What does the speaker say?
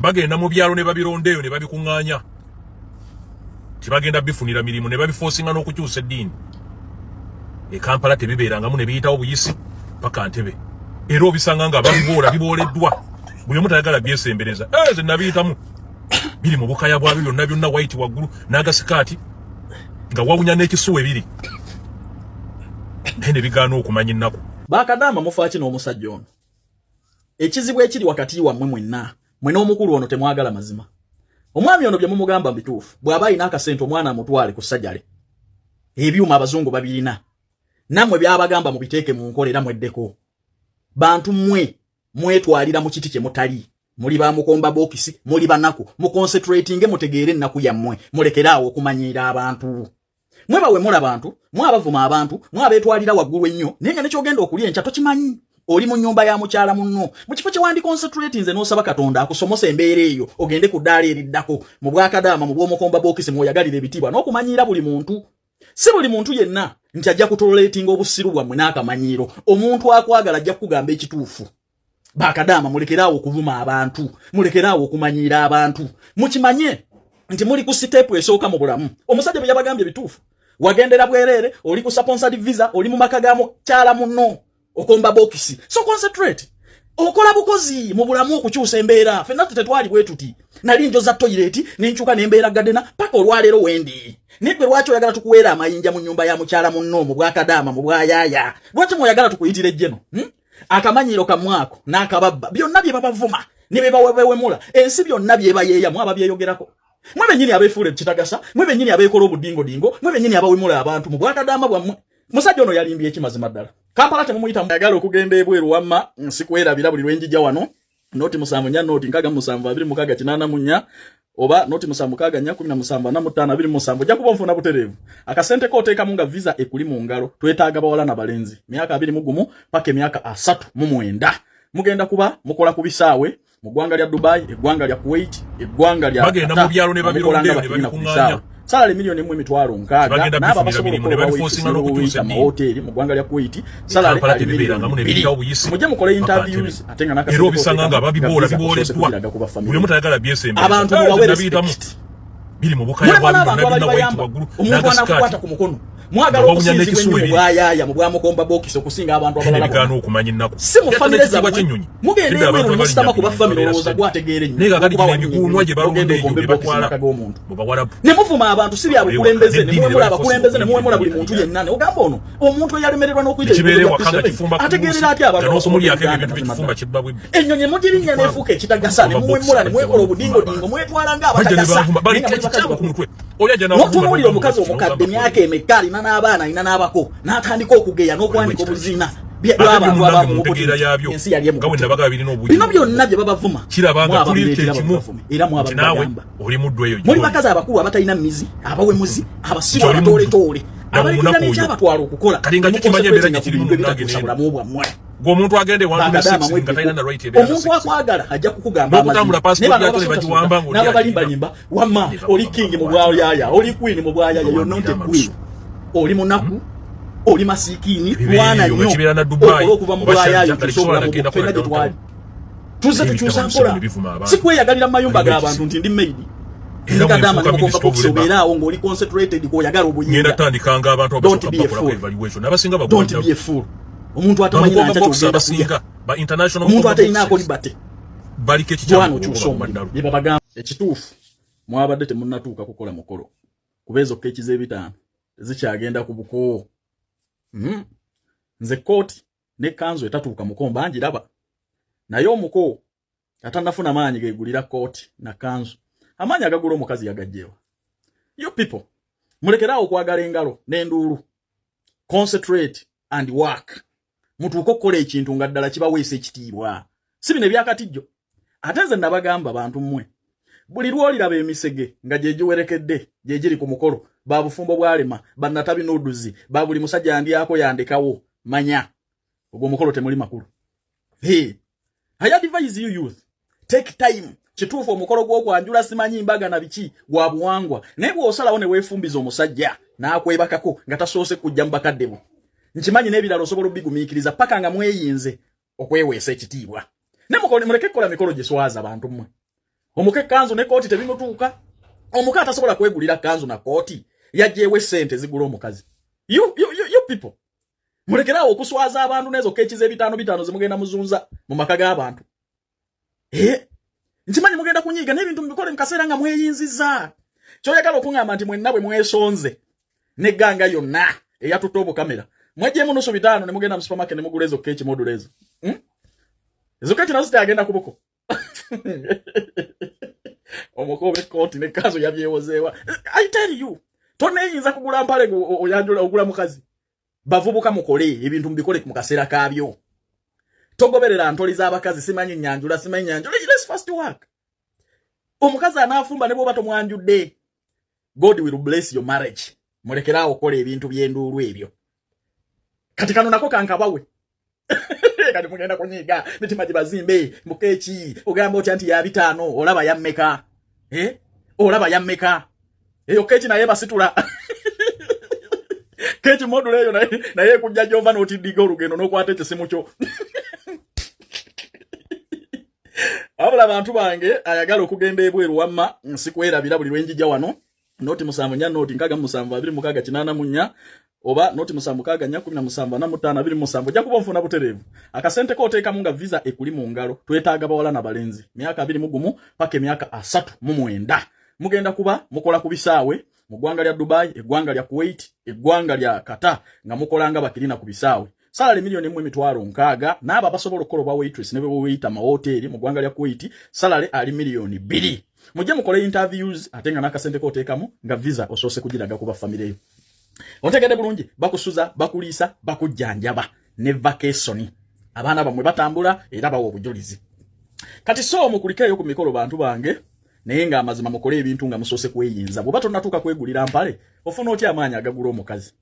Bagenda mu byalo ne babironda eyo ne babikuŋŋaanya, tibagenda bifunira mirimu ne babiforcinga n'okukyusa eddiini. E Kampala tebibeerangamu, ne biyitawo buyisi paka Ntebe, era obisanga nga babiboola, bibooleddwa, buli omu tayagala byesembereza. Ze nabiyitamu, biri mu bukaya bwabyo byonna byonna, white waggulu n'agasikaati nga wawunya n'ekisuwa ebiri, naye ne bigaana okumanya ennaku. Bakadaama, mufaaki n'omusajja ono? Ekizibu ekiri wakati wammwe mwenna, mwe n'omukulu ono, temwagala mazima. Omwami ono bye mumugamba bituufu. Bw'aba alina akasente, omwana amutwale ku sajjale, ebyuma abazungu babirina. Nammwe byabagamba mubiteeke mu nkola era mweddeko. Bantu mmwe mwetwalira mu kiti kye mutali. Muli ba mukomba bokisi, muli banaku. Muconcentratinge, mutegeere ennaku yammwe, mulekeraawo okumanyiira abantu. Mwe bawemula bantu, mwe abavuma abantu, mwe abeetwalira waggulu ennyo, naye nga nekyogenda okulya enkya tokimanyi. Oli mu nnyumba ya mukyala munno, mu kifo kye wandi concentratinze n'osaba Katonda akusomosa embeera eyo, ogende ku ddaala eriddako. Mu bwakadaama, mu bw'omukomba bokisi, mwoyagalira ebitiibwa n'okumanyiira buli muntu. Si buli muntu yenna nti ajja kutoleratinga obusiru bwammwe n'akamanyiiro. Omuntu akwagala ajja kukugamba ekituufu. Bakadaama, mulekeraawo okuvuma abantu, mulekeraawo okumanyiira abantu. Mukimanye nti muli ku step esooka mu bulamu. Omusajja bwe yabagambye bituufu. Wagendera bwereere, oli ku sponsored visa, oli mu maka ga mukyala munno, okomba bokisi. So concentrate, okola bukozi mu bulamu okukyusa embeera. Fenna tetwali bwe tuti. Nali njoza toilet, nenkyuka nembeera gardener paka olwaleero wendi. Naye gwe lwaki oyagala tukuweera amayinja mu nyumba ya mukyala munno, mu bwakadaama, mu bwayaaya? Lwaki mwoyagala tukuyitira ejjeno, Akamanyiiro kamwako n'akababba, byonna bye babavuma ne bye bawemula, ensi byonna byebayeeyamu, ababyeyogerako mwe bennyini abeefuula ekitagasa, mwe bennyini abeekola obudingodingo, mwe bennyini abawemula abantu mu bwakadaama bwammwe. Musajja ono yalimbye ekimazima ddala. Kampala temumuyita. Ayagala okugenda ebweru, wamma nsikwerabira. Buli lwenjija wano, 074 067 26 84 oba 076 4 17 45 27, ojja kuba onfuna butereevu. Akasente kooteekamu nga visa ekuli mu ngalo. Twetaaga bawala na balenzi, myaka 21 paka emyaka 39. Mugenda kuba mukola ku bisaawe mu ggwanga lya Dubai, eggwanga lya Kuwait, eggwanga lya Bagenda mu byalo ne babironda eyo ne babikuŋŋaanya. Salary 1,600,000. Bagenda N'abo bifunira abasobola mirimu ne okukola babiforcinga n'okukyusa eddiini. amahoteri mu ggwanga lya Kuwait, salary Kampala ali tebibeerangamu miliyoni ne 2. biyitawo buyisi Mujje mukole paka interviews, Ntebe. ate nga Era obisanga nga babiboola, bibooleddwa, buli omu tayagala byesembereza. Abantu mubawe Nabiyitamu, respect. biri mu bukaya Mulema bwabyo n'abantu byonna abali byonna, white bayamba waggulu omuntu anakukwata n'agasikaati ku mukono. Mwagala nga wawunya okusinzibwa n'ekisuwa ennyo mu ebiri. bwayaaya, mu bwamukomba bokisi, okusinga abantu ne abalala bigaana bonna. Okumanya ennaku. Si mu Era famire n'ekitiibwa zammwe. ky'ennyonyi. Mugenda Nedda, ebweru abantu ne musitama ku abalinnya bafamire, babeera olowooza steady. gwategeera ennyo. Naye kakati Okuba gino wannyini emiguunwa gye balonda ogenda eyo okombe ne bokisi batwala maka g'omuntu mu Bawarabu. ne muvuma abantu. Si bya bukulembeze, ne N'eddiini muwemula ne abakulembeze, ne muwemula buli muntu yenna. Ne ogamba ono omuntu eyalemererwa n'okuyita Nekibeera ebibuuzo ewaka bya nga kifumba ku ategeerera luusi, atya abantu nga n'okumulyako abasoma ebintu Uganda? byekifumba kibba bwebbi. Ennyonyi mugirinnya n'efuuka ekitagasa, ne muwemula, ne mwekola obudingodingo, mwetwala Bajja ne ng'abatagasa, bavuma, naye bali nga muli bakazi ekikyamu ku bakulu. mutwe. Oli ajja n'akuvuma N'otunuulira n'ogamba omukazi kino, omukadde, n'ogamba emyaka emeka, alina n'abaana, alina n'abako, n'atandika okugeya n'okwanika obuziina Ate bw'abantu byo munnange abamu. mu ntegeera yaabyo, Ensi yali nga bwe nabaga birina obugi. Bino byonna bye babavuma, Kiraba nga tuli mwababireetera, kyekimu babibavume era nti naawe mwababagamba. oli muddu eyo Muli gy'oli. bakazi abakulu abatalina mizi, abawemuzi, abasiru, Nti oli muddu. abatooletole, Daba abalekera omunaku oyo. n'ekyabatwala okukola. Kati nga kyo kimanye embeera gye ku kirimu bintu munnange ebitatuusa n'eno. bulamu bwammwe. Gwe omuntu agenda ewantu ne Bakadaama, sexy nga talina na right ebeera na omuntu sexy. akwagala ajja kukugamba N'okutambula amazima. passport Naye bano yakyo ne bagiwamba ng'oli n'ababalimbalimba, wamma Ne oli bakugamba king mu bw'ati. bwayaya, oli queen mu bwayaya. Nga You're not a wambira queen. Oli munaku, oli masikiini. Ebibeera Lwana eyo nga nnyo kibeera na Dubai, okole okuva mu oba bwayaya, Sharjah, okyuse kisobola obulamu bwo. nagenda Ffenna kola gye twali downtown. tuzze Naye tukyusa ebitabo mpola, Museveni bivuma abantu. si kweyagalira mu mayumba Waliwo g'abantu ekizibu. nti ndi maid. Era Ndikadaama bwenfuuka ne mukomba Minister of box, Labour, obeeraawo ng'oli concentrated kw'oyagala ngenda obuyinza. tandikanga abantu Don't abasooka be a bakolako fool. evaluation, abasinga Don't bagwa be a fool. Omuntu atamanyi bamukomba nankya box, kyogenda kulya, abasinga ba international omuntu mukomba atalinaako boxes, liberty, baliko ekikyamu lwana ku okyusa bwongo omulimu. baddalu. Bye babagamba ekituufu, mwabadde temunnatuuka kukola mukolo, kuba ezo keeki z'ebitaano tezikyagenda ku buko. Nze kooti ne kanzu etatuuka muko mba ngiraba, naye omuko atannafuna maanyi gegulira kooti na kanzu, amaanyi agagula omukazi yagajjewa? You people, mulekeraawo okwagala engalo n'enduulu. Concentrate and work, mutuuke okukola ekintu nga ddala kibaweesa ekitiibwa, si bino ebyakatijjo. Ate nze nabagamba, bantu mmwe, buli lwoliraba emisege nga gye giwerekedde, gye giri ku mukolo, ba bufumbo bwalema, bannatabinuuduzi, ba buli musajja yandyako yandekawo, manya ogwo omukolo temuli makulu. Hey, I advise you youth, take time. Kituufu omukolo gw'okwanjula, simanyi mbaga na biki, gwa buwangwa, naye bw'osalawo ne weefumbiza omusajja n'akwebakako nga tasoose kujja mu bakadde bo, nkimanyi n'ebirala osobola obigumiikiriza paka nga mweyinze okweweesa ekitiibwa. Ne muleke kukola mikolo giswaza bantu mmwe. Omuka ekkanzu ne kooti tebimutuuka. Omuka atasobola kwegulira kkanzu na kooti yajjeewo essente zigula omukazi. You people, mulekeraawo okuswaza abantu n'ezo keeki z'ebitaano bitaano zemugenda muzunza mu maka g'abantu. Eh, nkimanyi mugenda kunyiiga, n'ebintu mubikole mu kaseera nga mweyinzizza. Kyoyagala okuŋŋamba nti mwenna bwe mwesonze n'egganga yonna eyatutte obukamera, mwejjeemu nusu bitaano ne mugenda mu supermarket ne mugula ezo keeki modulo ezo, Ezo keeki nazo zitagenda kubuko. Omukobe kooti nekkanzu yabyewozeewa. I tell you, toneyinza kugula mpale oyanjula ogula mukazi. Bavubuka, mukole ebintu mubikole mu kaseera kaabyo. Togoberera ntoli z'abakazi, simanyi nyanjula, simanyi nyanjula. Let's first work. Omukazi anaafumba ne bw'oba tomwanjudde. God will bless your marriage. Mulekeraawo okukola ebintu by'enduulu ebyo. Kati kano nako kankabawe. Kati mugenda kunyiiga, mitima gibazimbe. Mukeeki ogamba otya nti ya bitaano? Olaba yammeka, eh? Olaba yammeka eyo keeki? Naye basitula keeki modulo eyo, naye ekujja gyova n'otiddiga olugendo n'okwata ekisimu kyo. Wabula bantu bange, ayagala okugenda ebweru, wamma nsikwerabira. Buli lwenjija wano, 074 067 26 84 oba 076 4 17 45 27, ojja kuba onfuna butereevu. Akasente kooteekamu nga visa ekuli mu ngalo. Twetaaga bawala na balenzi, myaka 21 paka emyaka 39. Mugenda kuba mukola ku bisaawe mu ggwanga lya Dubai, eggwanga lya Kuwait, eggwanga lya Qatar, nga mukola nga bakirina ku bisaawe. Salary 1,060,000. N'abo abasobola okukola obwa waitress ne bwe amawoteeri mu ggwanga lya Kuwait, salary ali 2,000,000. Mujje mukole interviews, ate nga n'akasente kooteekamu nga visa osoose kugiraga kuba famire yo. Ontegedde bulungi? Bakusuza, bakuliisa, bakujjanjaba ne vacation. Abaana bammwe batambula era bawa obujulizi. Kati so mukulikeeyo ku mikolo, bantu bange, naye ng'amazima mukole ebintu nga musoose kweyinza. Bw'oba tonnatuuka kwegulira mpale, ofuna otya amaanyi agagula omukazi?